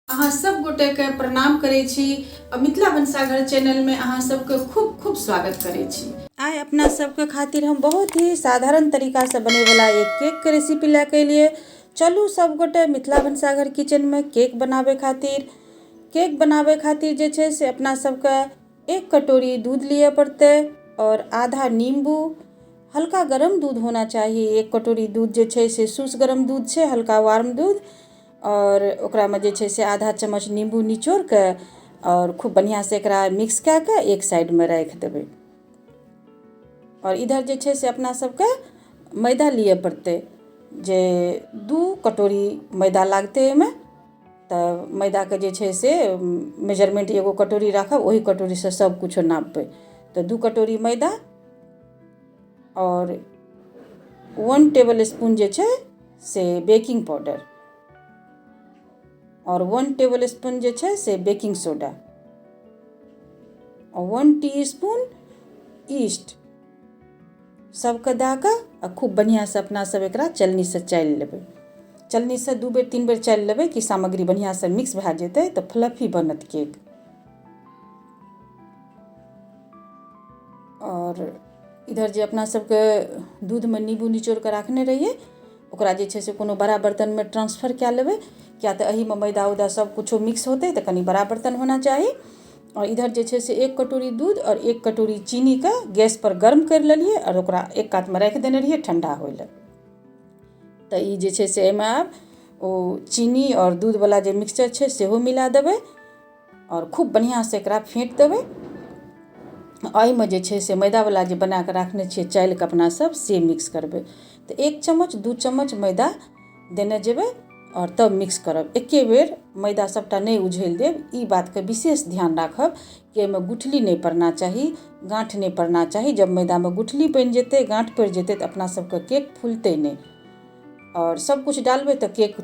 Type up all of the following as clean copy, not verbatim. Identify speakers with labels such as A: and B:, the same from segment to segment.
A: अहाँ सब गोटे के प्रणाम करै छी आ मिथिला भनसाघर चैनल में अहाँ सबके खूब खूब स्वागत करै छी। आइ अपना सबके खातिर हम बहुत ही साधारण तरीका से बने वाला एक केक के रेसिपी लए के एलियै। चलू सब गोटे मिथिला भनसाघर किचन में केक बनावे खातिर। केक बनावे खातिर जे छै से अपना सबके एक कटोरी दूध लिए पड़तै और आधा नींबू, हल्का गरम दूध होना चाही। एक कटोरी दूध जे छै से सुस गरम दूध छै, हल्का वार्म दूध, आओर ओकरामे जे छै से आधा चम्मच नींबू निचोड़िके आओर खूब बढ़िआँसँ एकरा मिक्स कए कऽ एक साइडमे राखि देबै। आओर इधर जे छै से अपना सबके मैदा लिअ पड़तै, जे 2 कटोरी मैदा लागतै एहिमे। तऽ मैदाके जे छै से मेजरमेन्ट एगो कटोरी राखब, ओहि कटोरीसँ सब किछु नापबै। तऽ 2 कटोरी मैदा आओर 1 टेबल स्पून जे छै से बेकिंग पाउडर आओर 1 टेबल स्पून जे छै से बेकिंग सोडा आओर 1 टी स्पून ईस्ट सबके दए कऽ आ खूब बढ़िआँसँ अपना सब एकरा चलनीसँ चालि लेबै। चलनीसँ 2 बेर 3 बेर चालि लेबै कि सामग्री बढ़िआँसँ मिक्स भए जेतै, तऽ फ्लफी बनत केक। आओर इधर जे अपना सबके दूधमे नींबू निचोड़ि कऽ राखने रहियै, ओकरा जे छै से कोनो बड़ा बर्तनमे ट्रांसफर कए लेबै, किया तऽ एहिमे मैदा उदा सब किछो मिक्स होतै, तऽ कनि बड़ा बर्तन होना चाही। आओर इधर जे छै से 1 कटोरी दूध आओर 1 कटोरी चीनीके गैसपर गर्म करि लेलियै आओर ओकरा एक कातमे राखि देने रहियै ठण्डा होइ लए। तऽ ई जे छै से एहिमे आब ओ चीनी आओर दूधवला जे मिक्सचर छै सेहो मिला देबै आओर खूब बढ़िआँसँ एकरा फेँट देबै। एहिमे जे छै से मैदावला जे बनाकऽ राखने छियै चालिके अपना सब, से मिक्स करबै। तऽ 1 चम्मच 2 चम्मच मैदा देने जेबै आओर तब मिक्स करब। एके बेर मैदा सबटा नहि उझलि देब, ई बातके विशेष ध्यान राखब कि एहिमे गुठली नहि पड़ना चाही, गाँठ नहि पड़ना चाही। जब मैदामे गुठली बनि जेतै, गाँठ पड़ि जेतै, तऽ अपना सबके केक फुलतै नहि। आओर सब किछु डालबै तऽ केक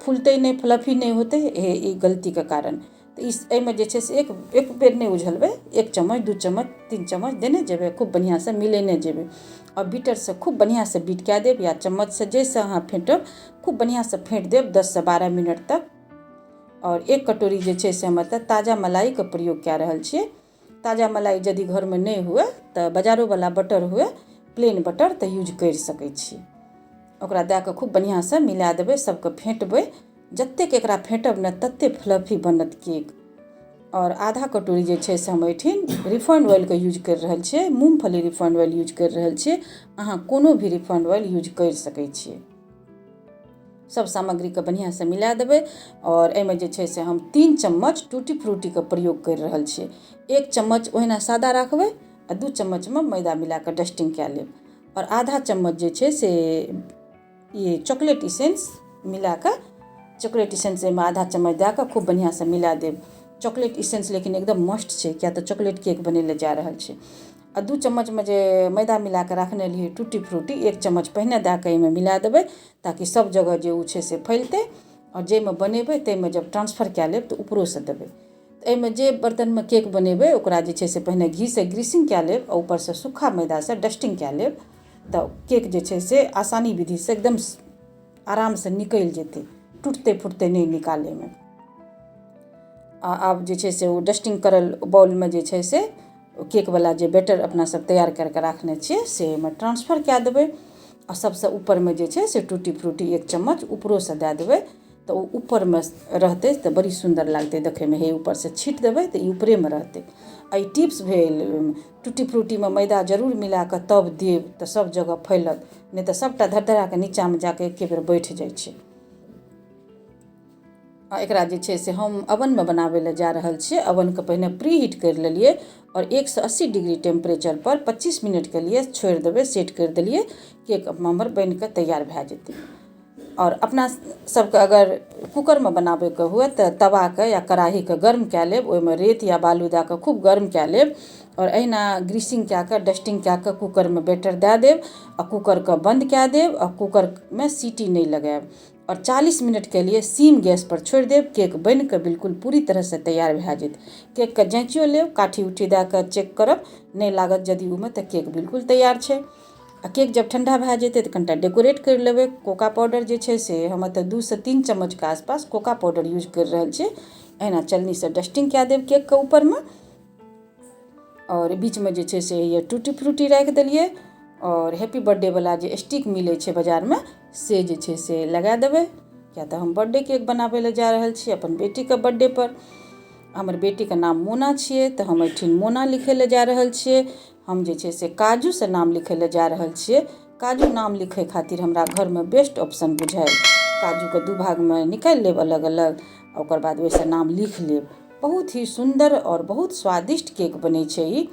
A: फुलतै नहि, फ्लफी नहि होतै, ई गलतीके कारण। तऽ ई एहिमे जे छै से एक बेर नहि उझलबै, 1 चम्मच 2 चम्मच 3 चम्मच देने जेबै, खूब बढ़िआँसँ मिलेने जेबै आओर बीटरसँ खूब बढ़िआँसँ बीट कए देब या चम्मचसँ जाहिसँ अहाँ फेँटब खूब बढ़िआँसँ फेँट देब 10 से 12 मिनट तक। आओर 1 कटोरी जे छै से हम एतऽ ताजा मलाइके प्रयोग कए रहल छियै। ताजा मलाई यदि घरमे नहि हुए तऽ बजारोवला बटर हुए, प्लेन बटर, तऽ यूज करि सकै छी। ओकरा दए कऽ खूब बढ़िआँसँ मिला देबै, सबके फेँटबै। जतेक एकरा फेँटब ने ततेक फ्लफी बनत केक। आओर आधा कटोरी जे छै से हम एहिठिन रिफाइंड ऑइलके यूज करि रहल छियै, मूँगफली रिफाइंड ऑइल यूज करि रहल छियै। अहाँ कोनो भी रिफाइंड ऑइल यूज करि सकै छियै। सब सामग्रीके बढ़िआँसँ मिला देबै। आओर एहिमे जे छै से हम 3 चम्मच टूटी फ्रूटीके प्रयोग करि रहल छियै। 1 चम्मच ओहिना सादा राखबै आ 2 चम्मचमे मैदा मिलाकऽ डस्टिंग कए लेब। आओर आधा चम्मच जे छै से ई चॉकलेट इसेंस मिलाकऽ, चॉकलेट इसेंस एहिमे आधा चम्मच दए कऽ खूब बढ़िआँसँ मिला देब। चॉकलेट इसेंस लेकिन एकदम मस्ट छै, किया तऽ चॉकलेट केक बनै लए जा रहल छै। आ 2 चम्मचमे जे मैदा मिलाकऽ राखने रहियै टूटी फ्रूटी, 1 चम्मच पहिने दए कऽ एहिमे मिला देबै, ताकि सब जगह जे ओ छै से फैलतै। आओर जाहिमे बनेबै ताहिमे जब ट्रांसफर कए लेब तऽ ऊपरोसँ देबै। एहिमे जे बर्तनमे केक बनेबै ओकरा जे छै से पहिने घीसँ ग्रीसिंग कए लेब आ ऊपरसँ सूखा मैदासँ डस्टिंग कए लेब, तऽ केक जे छै से आसानी विधिसँ एकदम आरामसँ निकलि जेतै, टुटतै फुटतै नहि निकालैमे। आ आब जे छै से ओ डस्टिंग करल बाउलमे जे छै से केकवला जे बैटर अपना सब तैयार करि कऽ राखने छियै से एहिमे ट्रांसफर कए देबै। आ सबसँ ऊपरमे जे छै से टूटी फ्रूटी 1 चम्मच ऊपरोसँ दए देबै, तऽ ओ ऊपरमे रहतै तऽ बड़ी सुन्दर लागतै देखैमे। हे ऊपरसँ छीट देबै तऽ ई ऊपरेमे रहतै। आ ई टिप्स भेल, टूटी फ्रूटीमे मैदा जरूर मिला कऽ तब देब तऽ सब जगह फैलत, नहि तऽ सबटा धड़धड़ा कऽ नीचाँमे जाकऽ एके बेर बैठ जाइ छै। आ एकरा जे छै से हम ओवनमे बनाबै लए जा रहल छियै। ओवनके पहिने प्री हीट करि लेलियै आओर 180 डिग्री टेम्परेचरपर 25 मिनटके लिए छोड़ि देबै, सेट करि देलियै। केक हमर बनि कऽ तैयार भए जेतै। आओर अपना सबके अगर कुकरमे बनाबैके हुए तऽ तवाके या कड़ाहीके गर्म कए लेब, ओहिमे रेत या बालू दए कऽ खूब गर्म कए लेब आओर एहिना ग्रीसिंग कए कऽ डस्टिंग कए कऽ कुकरमे बैटर दए देब आ कुकरके बन्द कए देब आ कुकरमे सीटी नहि लगायब आओर 40 मिनटके लिए सिम गैसपर छोड़ि देब। केक बनि कऽ बिल्कुल पूरी तरहसँ तैयार भए जेतै। केकके जाँचियो लेब, काठी उठी दए कऽ चेक करब, नहि लागत यदि ओहिमे तऽ केक बिल्कुल तैयार छै। आ केक जब ठण्डा भए जेतै तऽ कनिटा डेकोरेट करि लेबै। कोका पाउडर जे छै से हम एतऽ 2 से 3 चम्मचके आसपास कोका पाउडर यूज करि रहल छियै। एहिना चलनीसँ डस्टिंग कए देब केकके ऊपरमे आओर बीचमे जे छै से टूटी फ्रूटी राखि देलियै आओर हैप्पी बर्थडे वला जे स्टिक मिलै छै बाजारमे, से जे छै से लगा देबै, किया तऽ हम बर्थडे केक बनाबै लए जा रहल छी अपन बेटीके बर्थडे पर। हमर बेटीके नाम मोना छियै, तऽ हम एहिठिन मोना लिखै लए जा रहल छियै। हम जे छै से काजूसँ नाम लिखै लए जा रहल छियै। काजू नाम लिखै खातिर हमरा घरमे बेस्ट ऑप्शन बुझायल। काजूके दू भागमे निकालि लेब अलग अलग, ओकर बाद ओहिसँ नाम लिख लेब। बहुत ही सुन्दर आओर बहुत स्वादिष्ट केक बनै छै ई।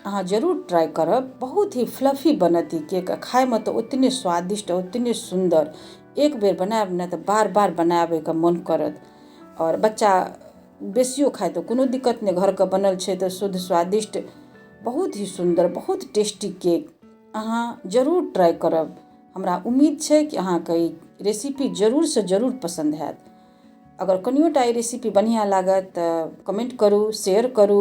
A: अहाँ जरूर ट्राइ करब। बहुत ही फ्लफी बनत ई केक, खायमे तऽ ओतने स्वादिष्ट, ओतने सुन्दर। एक बेर बनायब ने तऽ बार बार बनाबैके मन करत आओर बच्चा बेसियो खाइ तऽ कोनो दिक्कत नहि, घरके बनल छै तऽ शुद्ध, स्वादिष्ट। बहुत ही सुन्दर, बहुत टेस्टी केक। अहाँ जरूर ट्राइ करब। हमरा उम्मीद छै कि अहाँके ई रेसिपी जरूरसँ जरूर पसन्द हैत। अगर कनियोटा ई रेसिपी बढ़िआँ लागत तऽ कमेन्ट करू, शेयर करू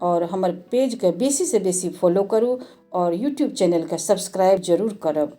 A: आओर हमर पेजके बेसीसँ बेसी फॉलो करू आओर यूट्यूब चैनलके सब्सक्राइब जरूर करब।